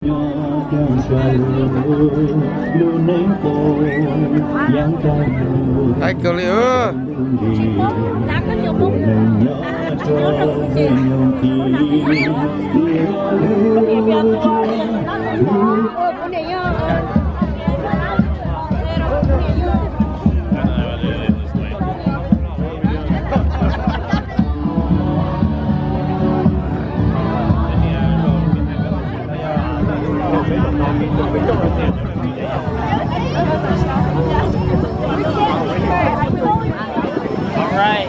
Hais kawg li. All right.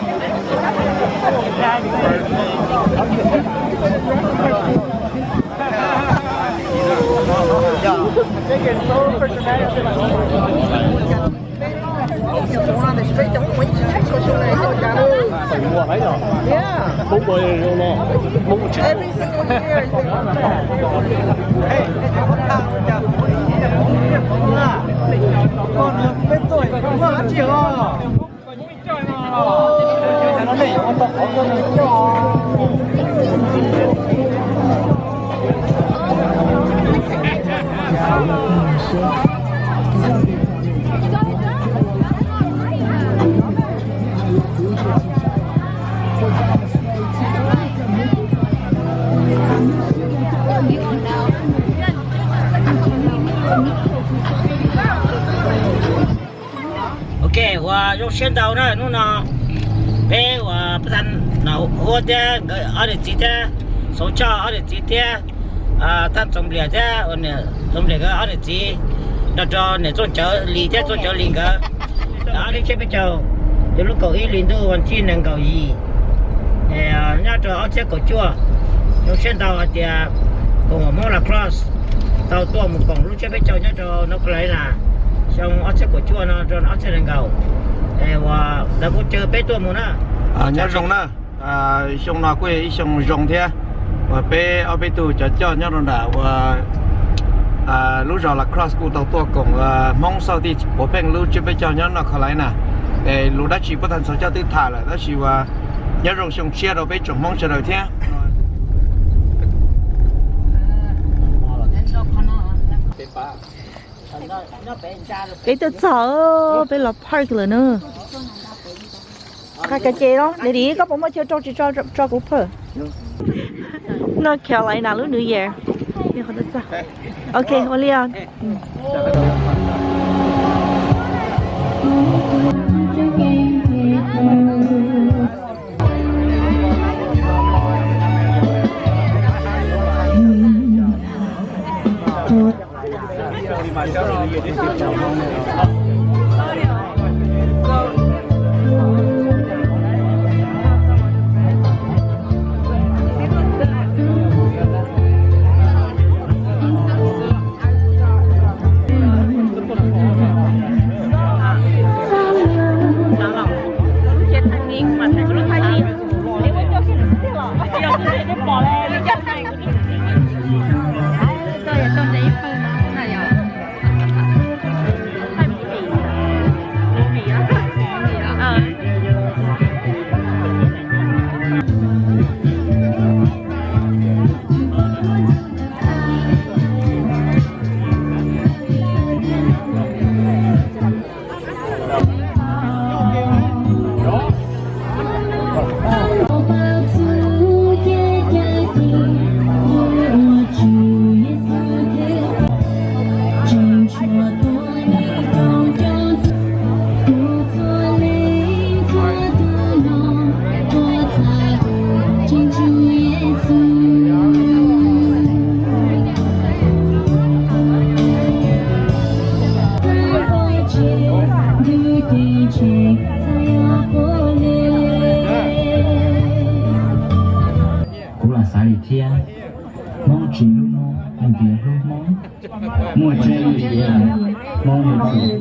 Ok, ua zoo siab ntau na, hnub no peb ua pab tha no huab thiab nkawd ob niam txiv thiab, Xauv Choj ob niam txiv thiab, Thaj Txoov Nplias thiab, Txoov Nplias nkawd ob niam txiv, nrog rau niam Txooj Cawv Lis thiab Txooj Cawv Lis nkawd. Ob lub tsiab peb caug, yog lub kaum ib hlis ntuj vas thib nees nkaum yim, nyob rau ob txhiab kaum cuaj. Zoo siab ntau hais tias koom Hmoob La Crosse tau tuaj mus koom lub tsiab peb caug nyob rau North Carolina xyoo ob txhiab kaum cuaj no rau ob txhiab nees nkaum. Es uas lawv kuj caw peb tuaj mus na. Nyob zoo na. Xyoo no kuj yog ib xyoo zoo thiab, uas peb ob peb tug cov coj nyob rau nram uas lub zos La Crosse kuj tau tuaj koom Hmoob Xauj Tij Puav Pheej lub tsiab peb caug nyob North Carolina. Es lus dab tsi pab tha ntxhov coj twb tham lawm, tab sis uas nyob zoo xyoo tshiab rau peb tsoom Hmoob sawv daws thiab. Peb tuaj txog, peb los park lawm na. Qhia kav ces no, daddy, koj puas muaj chaw rau tsis tso, tso kuv park? North Carolina lub New Year. Ok, ua li os. Kuv los xav li thiab, Hmoob tsis hlub Hmoob, ntiav hlub Hmoob. Muaj tseeb li tias Hmoob yuav tsum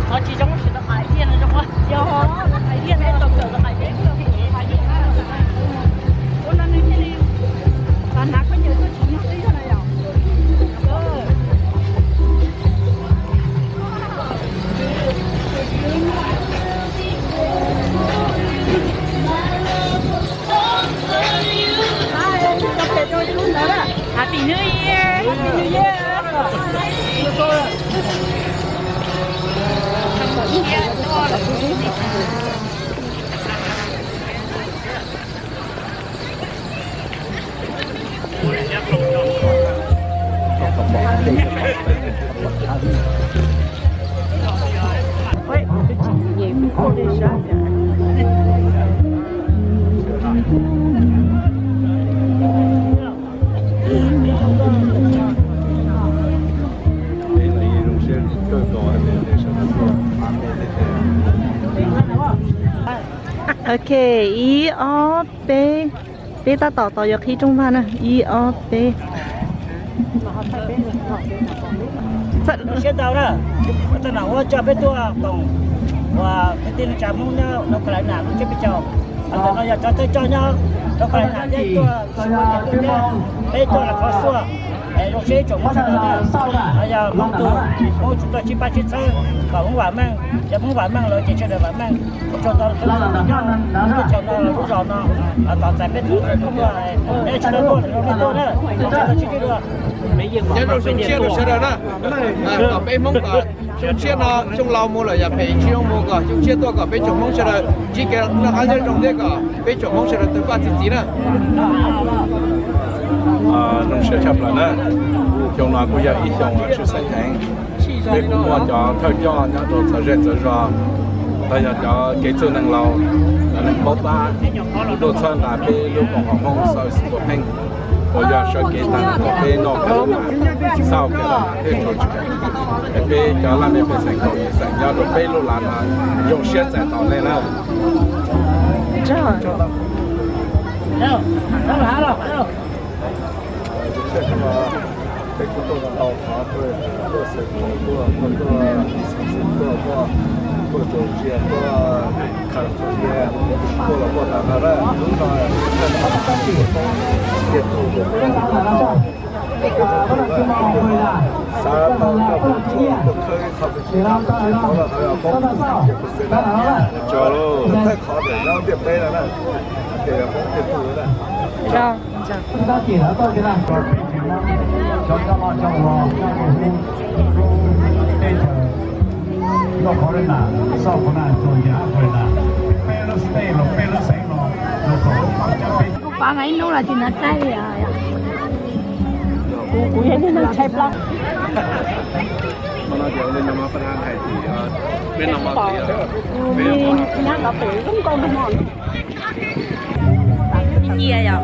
Qhov tsis zoo, qhov qais liaj no zoo, yog qais liaj no tau kawm qais liaj. Ua no nws thiaj li hnav khaub ncaws tuaj tsis nyog twb yog no yom. Happy New Year. Happy New Year. Ok, ib ob peb, peb tab tom tos yuav qhib rooj vag na, ib ob peb. Zoo siab ntau na, tej no ua coj peb tuaj koom uas kwv tij neej tsa Hmoob nyob North Carolina lub tsiab peb caug. Ntawm no yog cov thawj coj nyob North Carolina thiab tuaj, peb tuaj los qhov xuaj. Es zoo siab ib tsoom Hmoob sawv daws na, yog Hmoob tug, Hmoob tsuas tuaj sib pab sib txhawb kom Hmoob vam meej, yog Hmoob vam meej lawm ces sawv daws vam meej. Ua tsaug ntau rau thawj coj nyob lub chaw no, lub zos no, kom txais peb tug tuaj, nyob tsis tau tuaj, zoo siab tuaj na, zoo siab tuaj sib ntsib dua. Nyob zoo zoo siab rau sawv daws na, kom peb Hmoob kom xyoo tshiab no xyoo laus mus lawm yog phem, xyoo mus kom xyoo tshiab tuaj kom peb tsoom Hmoob sawv daws ntsib kev noj qab nyob zoo thiab kom peb tsoom Hmoob sawv daws tawg paj txi txiv na. Zoo siab tshaj plaws na, xyoo no kuj yog ib xyoo tshwj xeeb heev. Peb kuj muaj cov thawj coj nyob rau txhua zej txhua zos, los yog cov kev txwj neeg laus, cov neeg paub tab, kuj tuaj txhawb nqa peb lub koom haum Hmoob South Tua Pheej, uas yog sawv kev tag kom peb noj kev xauj kev laj thiab tso tseg. Es peb cov laj mej pej xeem kaum yim xeem nyob rau peb lub lav no zoo siab txais tos nej na. Peb kuj tuaj tau qhov tuaj xeem tuaj, tuaj tuaj xeem tuaj, tuaj tuaj Georgia, tuaj California, tuaj los tuaj tas no na, lub no tiag tus xav tau coj tuaj khawb ib qho pes tsawg los qhov poob pes tsawg na, thaij qhov ntawm nyob ntiaj teb no na, ces poob tiag tus na. Cov coj los coj ua tej chaw North Carolina, South Carolina, Georgia, Arizona, peb lub state los peb lub xeev no, Pab nqa ib hnub los tsis hnov tshaib li. Kuv, kuv yog ib tug neeg tshaib plab. Cia yom.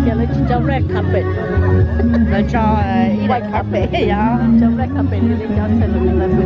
Ces lawv tsis tso red carpet, lawv tso ib daim carpet, yog tso red carpet li cov celebrity.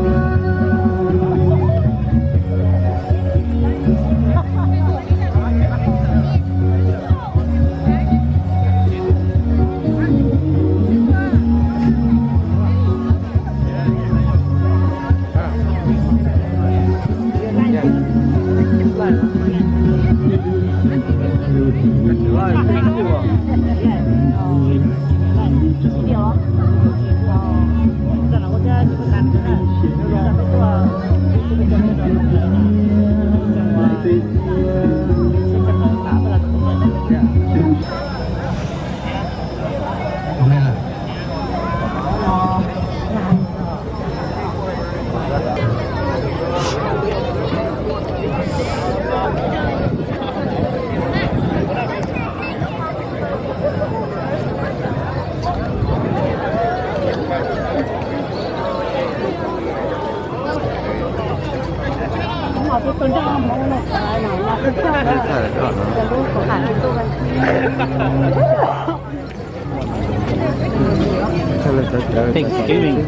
Thanksgiving.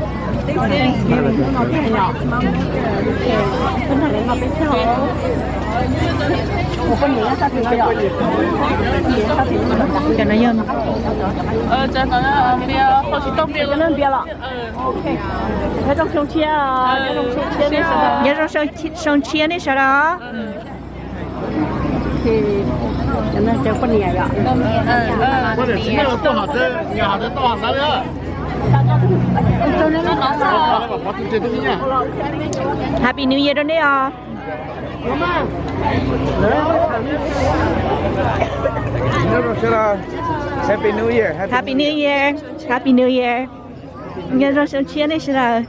Cov no yog nyob zoo xyoo tshiab, nyob zoo xyoo tshiab nej sawv daws. Happy New Year rau nej os. Happy New Year, Happy New Year, Happy New Year. Nyob zoo xyoo tshiab nej sawv daws.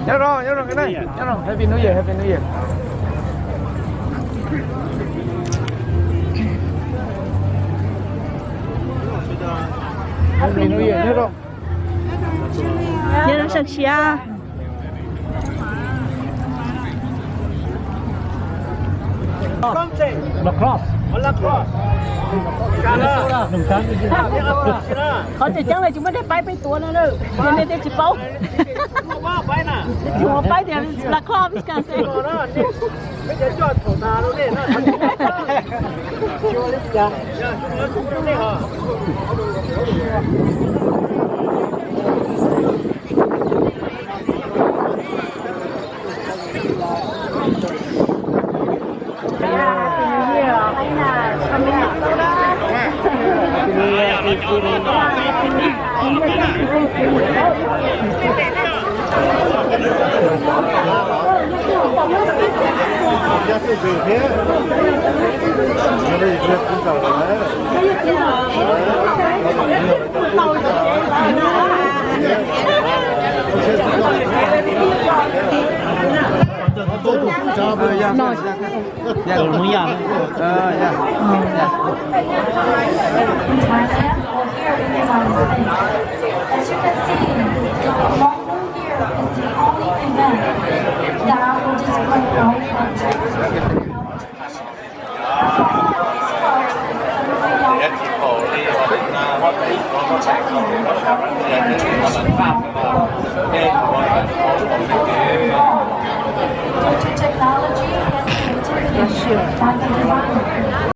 Nyob zoo, nyob zoo, nyob zoo, Happy New Year, Happy New Year. Happy New Year, nyob zoo. Nyob zoo xyoo tshiab. Qhov tseem ceeb lawv tsis muaj dej paib peb tuav no na, ces nej thiaj tsis paub. Tsis muaj paib tias la cloth. No. As you can see, the Mongol Year is the only event that will display our culture. These flowers, some of the young people in Japan are traditional flowers.